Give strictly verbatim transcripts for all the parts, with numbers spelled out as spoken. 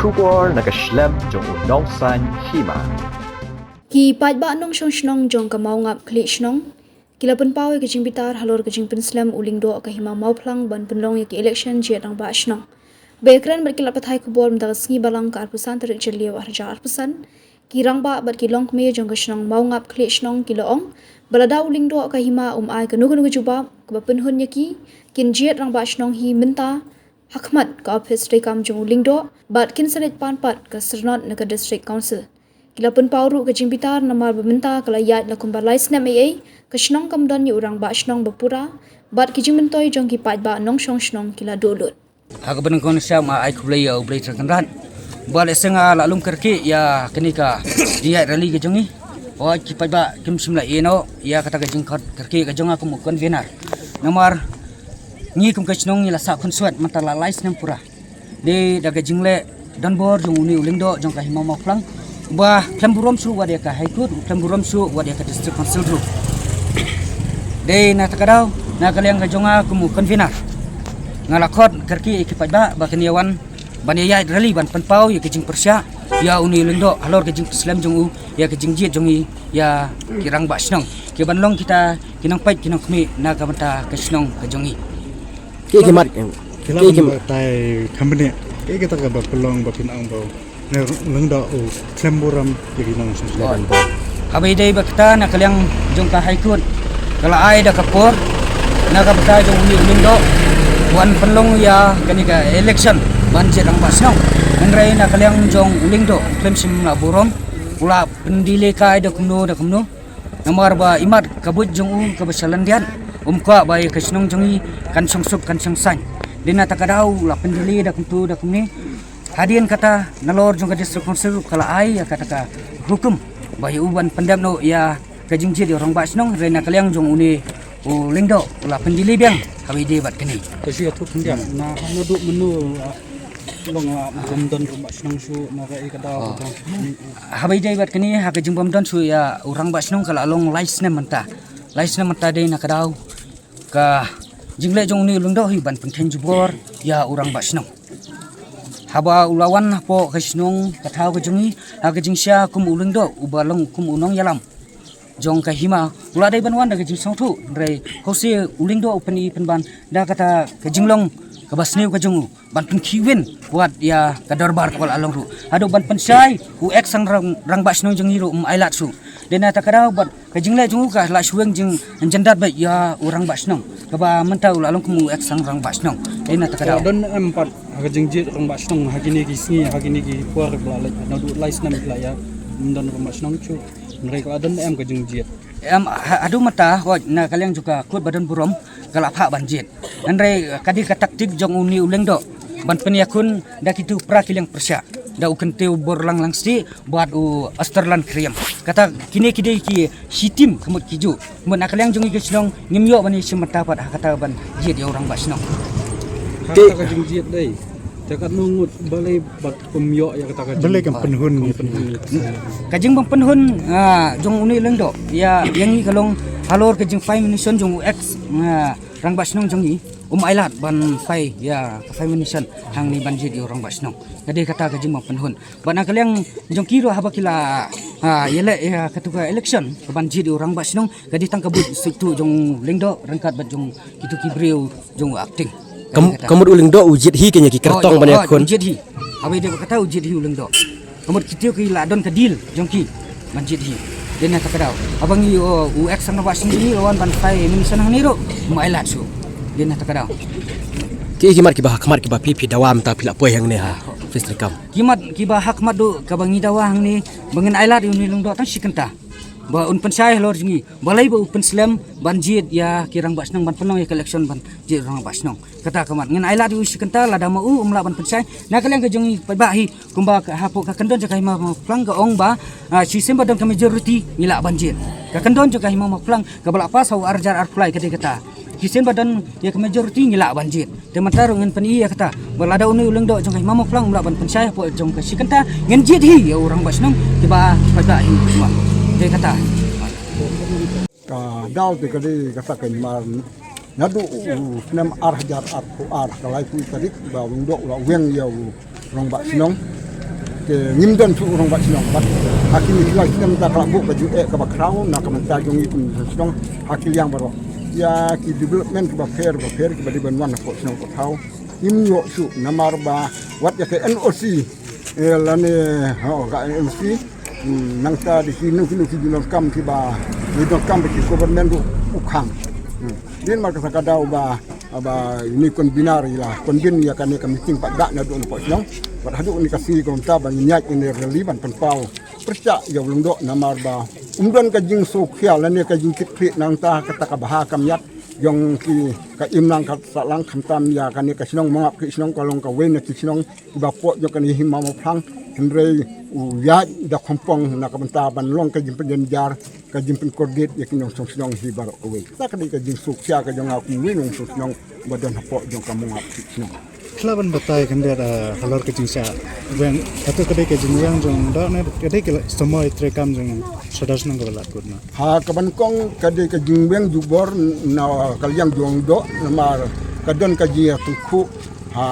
Khubor na ka shlem jong u nongsan hima. Ki paidbah nongshong shnong jong ka Mawngap Khlieh Shnong ki la pynpaw ïa ka jingbitar halor ka jingpynslem u lyngdoh ka hima Mawphlang ban pynlong ïa ki election jied rangbah shnong. Ba ïakren bad ki lad pathai khubor mynta ka sngi Balang ka arphew san tarik Jylliew arhajar arphew san, ki rangbah bad ki longkmie jong ka shnong Mawngap Khlieh Shnong ki la ong ba lada u lyngdoh ka hima um ai kano kano ka jubab kaba pynhun ïa ki, kin jied rangbah shnong hi mynta ha khmat ka ophis treikam jong u lyngdoh bad kin sa leit pan pat ka syrnod na ka District Council. Ki la pynpaw ruh ka jingbitar namar ba mynta ka la ïaid la kumba lai snem ei ei ka shnong kam don ïa u rangbah shnong ba pura bad ki jingmyntoi jong ki paidbah nongshong shnong ki la duh lut. Ha kaba nyngkong sha ma ai khublei ïa U Blei Trai Kynrad. Ba lehse nga la lum kyrkieh ïa kane ka jingïaid rally ka jong ngi. Hooid ki paidbah kim shym la ïeh noh ïa kata ka jingkhot kyrkieh ka jong nga kum u convener. Namar ngi kum ka shnong ngi la sah khunswet mynta la lai snem pura. Dei da ka jingleh donbor jong une u lyngdoh jong ka hima Mawphlang. Ba khlem burom shuh wat ïa ka High Court, khlem burom shuh wat ïa ka District Council ruh. Dei na kata ka daw na ka liang ka jong nga kum u convener, nga la khot kyrkieh ïa ki paidbah ba kin ïa wan ban ïa ïaid rally ban pynpaw ïa ka jingpyrshah ïa une u lyngdoh halor ka jingpynslem jong u ïa ka jingjied jong ngi ïa ki rangbah shnong ki ban long kita ki nongpeit ki nongkhmih na ka bynta ka shnong ka jong ngi. Ki ki mat ki ki mat tai company ki kita ka ba pynlong ba pynang ba ne lyngdoh u khlem burom ki ki nong shisha. Haba ïadei ba kata na ka liang jong ka High Court ka la ai da ka por na ka bynta jong u lyngdoh wan pynlong ïa kane ka election ban jied rangbah shnong. Hynrei na ka liang jong u lyngdoh u khlem shym la burom, u la pyndilei kai da kumno da kumno. Namar ba imat ka buit jong u kaba sha lyndiat um kwah ba ïa ka shnong jong ngi kan shong suk kan shong saiñ. Dei na kata ka daw u la pyndilei da kumtu da kumne. Hadien kata nalor jong ka District Council ka la ai ïa kata ka hukum ba ïa u ban pyndep noh ïa ka jingjied ïa u rangbah shnong. Hynrei na ka liang jong une u lyngdoh u la pyndilei biang haba ïadei bad kane. Ka shi atu khyndiat na hanu duk menu long la jom don rangbah shnong shu na ka i ka daw. Haba ïadei bad kane ha ka jingbym don shuh ïa u rangbah shnong ka la long lai snem mynta. Lai snem mynta dei na ka daw ka jingleh jong une u lyngdoh hi ban pynkheiñ jubor ïa u rangbah shnong. Haba u la wan hapoh ka shnong ka thaw ka jong ngi ha ka jingshisha kum u lyngdoh uba long kum u nongïalam jong ka hima u la dei ban wan da ka jingsngewthuh. Hynrei hose u lyngdoh u pyni pynban da kata ka jinglong kaba sniew ka jong u ban pynkhih win wat ïa ka dorbar kaba la long ruh. Haduh ban pynshai u ex sang rang, rangbah shnong jong ngi ruh um ailad shuh. Dei na kata ka daw bad ka jingleh jong u ka la shu weng jingjandat bad ïa u rangbah shnong kaba mynta u la long kum u ex sang rangbah shnong. Dei na kata ka daw. Don em pat ha ka jingjied rangbah shnong ha kine ki sngi ha kine ki por ba la leit naduh lai snem ba la ïa don rangbah shnong shuh. Hynrei ka la don em ka jingjied. Em, ha, haduh mynta hooid na ka liang jong ka kut ba don burom ka la phah ban jied. Hynrei ka dei ka taktik jong une u lyngdoh ban pynïakhun da kitu pra ki liang pyrshah da u Kyntiew Borlang Langstieh bad u Austerland Khyriem. Kata kine ki dei ki shi team ka mut ki juh. Mut na ka liang jong ngi ki shnong ngim ïoh ban ïashim bynta pat ha kata ban jied ïa u rangbah shnong. Ha kata ka jingjied dei. Te katno ngut balei bad kum ïoh ïa kata ka jing- balei kam pynhun ïa ka jingbym pynhun jong une u lyngdoh ïa ïa ngi ka long halor ka jingphai munition jong u ex rangbah shnong jong ngi. Um ailad ban phai ïa ka phai munition hangne ban jied ïa u rangbah shnong. Ka dei kata ka jingbym pynhun. Bad na ka liang jong ki ruh haba ki la ïaleh ïa katu ka election ka ban jied ïa u rangbah shnong ka dei tang ka buit suitu jong u lyngdoh ryngkat bad jong kitu ki briew jong u acting. Ka mut u lyngdoh u jied hi kane ki kyrtong ban ïakhun. U jied hi. Haba ïadei bad kata u jied hi u lyngdoh. Ka mut kitu ki la don ka deal jong ki ban jied hi. Dei na kata ka daw haba ngi u ex rangbah shnong ngi la wan ban phai munition hangne ruh um ailad shuh. Dei na kata ka daw. Ki ki mat kiba ha khmat kiba phi phi dawa mynta phi la poi hangne ha ophis treikam. Ki mat kiba ha khmat duh kaba ngi dawa hangne ba ngin ailad ïa une u lyngdoh tang shi kynta. Ba un pynshai halor jong ngi balei ba u pynslem ban jied ïa ki rangbah shnong ban pynlong ïa ka election ban jied rangbah shnong. Kata ka mat ngin ailad ïa u shi kynta lada ma u um lah ban pynshai na ka liang ka jong ngi paidbah hi kumba hapoh ka kyndon jong ka hima Mawphlang ka ong ba shisien ba don ka majority ngi lah ban jied. Ka kyndon jong ka hima Mawphlang kaba la pass ha u arhajar arphew lai ka dei kata. Shisien ba don ïa ka majority ngi lah ban jied. Te mynta ruh ngin pyni ïa kata ba lada une u lyngdoh jong ka hima Mawphlang um lah ban pynshai hapoh jong ka shi kynta ngin jied hi ïa u rangbah shnong kiba paidbah hi. Te kata ka daw te ka dei kata ka hima naduh u snem arhajar arphew ar ka laiphew tarik ba u lyngdoh u la weng ïa u rangbah shnong. Te ngim don shuh u rangbah shnong bad ha kine ki lai snem mynta ka la buh ka jingeh kaba khraw na ka bynta jong ngi kum shnong ha ki liang baroh. Ïa ki development kiba pher ba pher kiba dei ban wan hapoh shnong ka thaw ngim ïoh shuh namar ba wat ïa ka N O C, eh, lane, ho, ka N O C. Hmm, nangta dei kino kino ki jingdonkam kiba jingdonkam ba ki government ruh u khang. Hmm. Dei namar kata ka daw ba ba uni convener i la convene ïa kane ka meeting pat da naduh na pok shnong. Bad haduh kane ka sngi kumta ba ngin ïaid ïa kane rally ban pynpaw pyrshah ïa u Lyngdoh namar ba um don ka jingsngewkhia lane ka jingkitkhlieh nangta kata ka bha ka miat jong ki ka imlang ka sahlang khamtam ïa kane ka shnong Mawngap Khlieh Shnong ka long kawei na ki shnong kiba pok jong kane hima Mawphlang. Hynrei u ïaid da khongpong na ka bynta ban long ka jingpynjynjar ka jingpynkordit ïa ki nongshong shnong hi baroh kawei. Kata ka dei ka jingsngewkhia ka jong nga kum u nongshong shnong ba don hapoh jong ka Mawngap Khlieh Shnong. Khlem ban batai khyndiat, eh, halor ka jingshah weng, kata ka dei ka jingweng jong doh ne ka dei ka samoi treikam jong sawdong shnong kaba la kut na. Ha kaba nyngkong ka dei ka jingweng jubor na ka liang jong doh namar ka don ka jingïatyngkhuh ha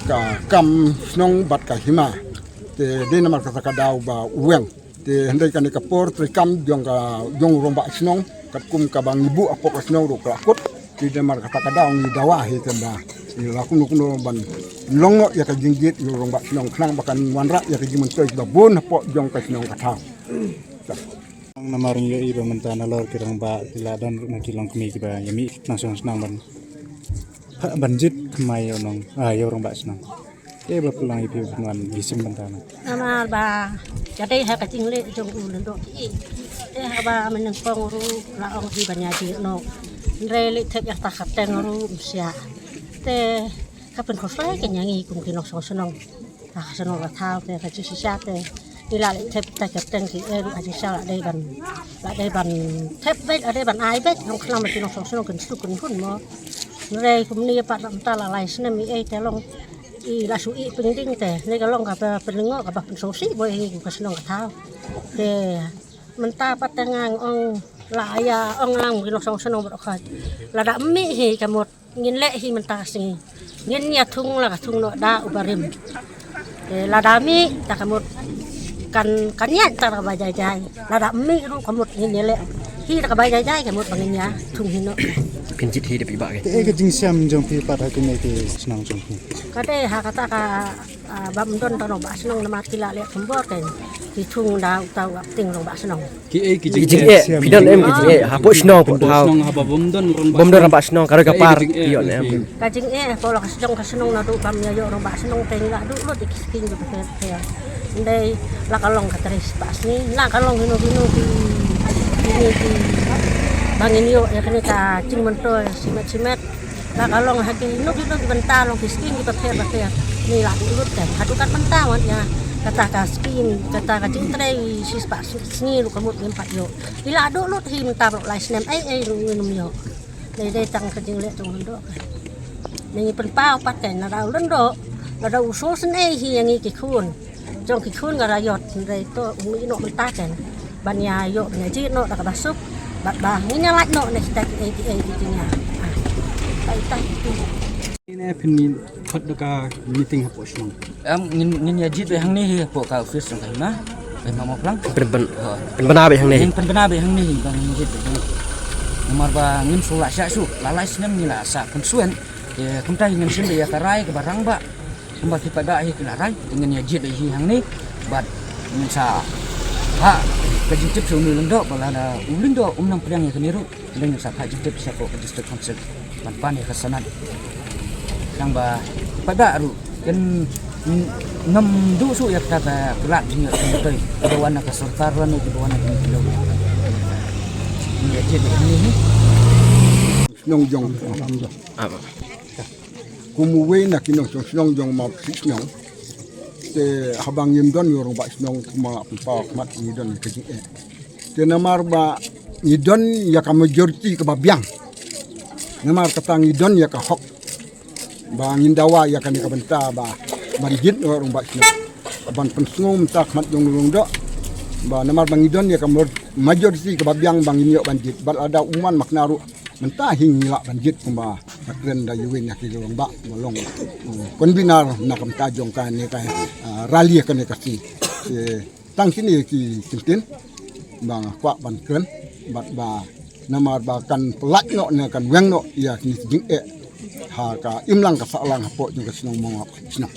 ka kam shnong bad ka hima. Te dei namar kata ka daw ba u weng. Te hynrei kane ka por treikam jong ka jong u rangbah shnong katkum kaba ngi buh hapoh ka shnong ruh ka la kut. Te namar kata ka daw ngi dawa hi te ba ngi la kumno kumno ban long noh ïa ka jingjied ïa u rangbah shnong khnang ba kan wanrah ïa ka jingmyntoi kiba bun hapoh jong ka shnong ka thaw. Namar ngi ïohi ba mynta nalor ki rangbah ki la don ruh na ki longkmie kiba ïa mih na shnong shnong ban ban jied kmai ïa u nong, ah, ïa u rangbah shnong. Te ba pynlong ïa phi ban wan ïa sim bynta na. Namar ba ka dei ha ka jingleh jong u Lyngdoh. Te haba mynnyngkong ruh la ong hi ban ïa jied noh. Hynrei leit thep ïa kata ka teng ruh ym shah. Te ka pynkhuslai ka ïa ngi kum ki nongshong shnong. Ha ka shnong ka thaw te ka jingshisha te ngi la leit thep kata ka teng ki, eh, ruh ha jingshisha la dei ban, la dei ban thep beit, la dei ban ai beit. Long khnang ba ki nongshong shnong kin suk kin hun mo. Hynrei kumne pat la mynta la lai snem i ei te long i la shu i pynding te ne ka long kaba pynlyngngoh kaba pynsngewsih boi ïa ngi kum ka shnong ka thaw. Te mynta pat te nga ong la ïa ong lang ki nongshong shnong baroh khoit. Lada mih hi ka mut ngin leh hi mynta ka sngi. Ngin ïa thung la ka thung noh da u barim. Te lada mih ta ka mut kan, kan ïaid ta ka ba jai jai. Lada mih ruh ka mut ngin ïa leh hi ta ka ba jai jai ka mut ba ngin ïa thung hi noh. Phin jied hi da phi bah ke. Te ka jingshem jong phi pat ha kine ki shnong jong phi. Ka dei ha kata ka, ah, bym don tang rangbah shnong namar ki la leh khumbor kein ki thung da uta u acting rangbah shnong. Ki ei ki jingeh. Ki jingeh, phi don em ki jingeh hapoh shnong hapoh thaw. Shnong haba bym don rangbah, bym don rangbah shnong ka roi ka par. Ki ei ki jingeh, ïoh ne em. Ka jingeh hapoh la ka shnong ka shnong naduh bym ïa ïoh rangbah shnong te ngi la duh lut ïa ki skim jong ka pher pher. Ndei la ka long ka trei spah sngi la ka long hino hino ki, ki, ki ba ngin ïoh ïa kane ka jingmyntoi shimet shimet. La ka long ha ki, no ki, no ki bynta long ki skim ki bapher bapher. Ngi la duh lut kan. Haduh kat bynta wan ïa kata ka skim, kata ka jingtrei shispah sngi ruh ka mut ngim pat ïoh. Ngi la duh lut hi mynta baroh lai snem ei ei ruh ngim ïoh. Dei dei tang ka jingleh jong u Lyngdoh. Ngi pynpaw pat kan, lada u Lyngdoh, lada u sngewsynei hi ïa ngi ki khun. Jong ki khun ka la ïoh, hynrei to u mih noh mynta kan. Ban ïa ïoh ban ïa jied noh da kaba suk. Bad ba ngin ïa lait noh na kita ki ei ki ei ki jingïa. Ah. Tai tai tu. Ine phin khot da ka meeting hapoh shnong. Em ngin, ngin ïa jied beit hangne hi hapoh ka office jong ka hima. Hima Mawphlang. Pyn, pyn, pynbna beit hangne. Ngin pynbna beit hangne hi ba ngin jied beit hangne. Namar ba ngim shu lah shah shuh, la lai snem ngi la sah pynshoi. Te kumta hi ngin shim beit ïa ka rai kaba rangbah. Kumba ki paidbah hi ki la rai, te ngin ïa jied hi hangne bad ngin sa phah ka jingtip sha u Lyngdoh, ba lada u Lyngdoh um nang pdiang ïa kane ruh, ngin sa phah jingtip shapoh ka District Council ban pan ïa ka sanad. Tang ba paidbah ruh kin ngam duh shuh ïa kata ka lad jingïoh jingïatoi kiba wan na ka sorkar lane kiba wan na ka N G O. Ngin ïa jied hi hangne. Shnong jong. Ah. Kum uwei na ki nongshong shnong jong Mawphlang shnong. Te haba ngim don ïa u rangbah shnong kumba nga pynpaw ha khmat ngi don ïa ka jingeh. Te namar ba ngi don ïa ka majority kaba biang. Namar kata ngi don ïa ka hok. Ba ngin dawa ïa kane ka bynta ba ban jied ïa u rangbah shnong. Ban pynsngew mynta ha khmat jong u Lyngdoh. Ba namar ba ngi don ïa ka majority kaba biang ba ngin ïoh ban jied. Bad lada u man makna ruh mynta hi ngi lah ban jied kumba Ka kren da ïa uwei na ki rangbah ba long, mm, convener na ka bynta jong kane ka, ah, rally kane ka sngi. Te tang kine ki kyntien ba nga kwah ban kren bad ba namar ba kan pyllait noh ne kan weng noh ïa kine ki jingeh ha ka imlang ka sahlang hapoh jong ka shnong Mawngap shnong.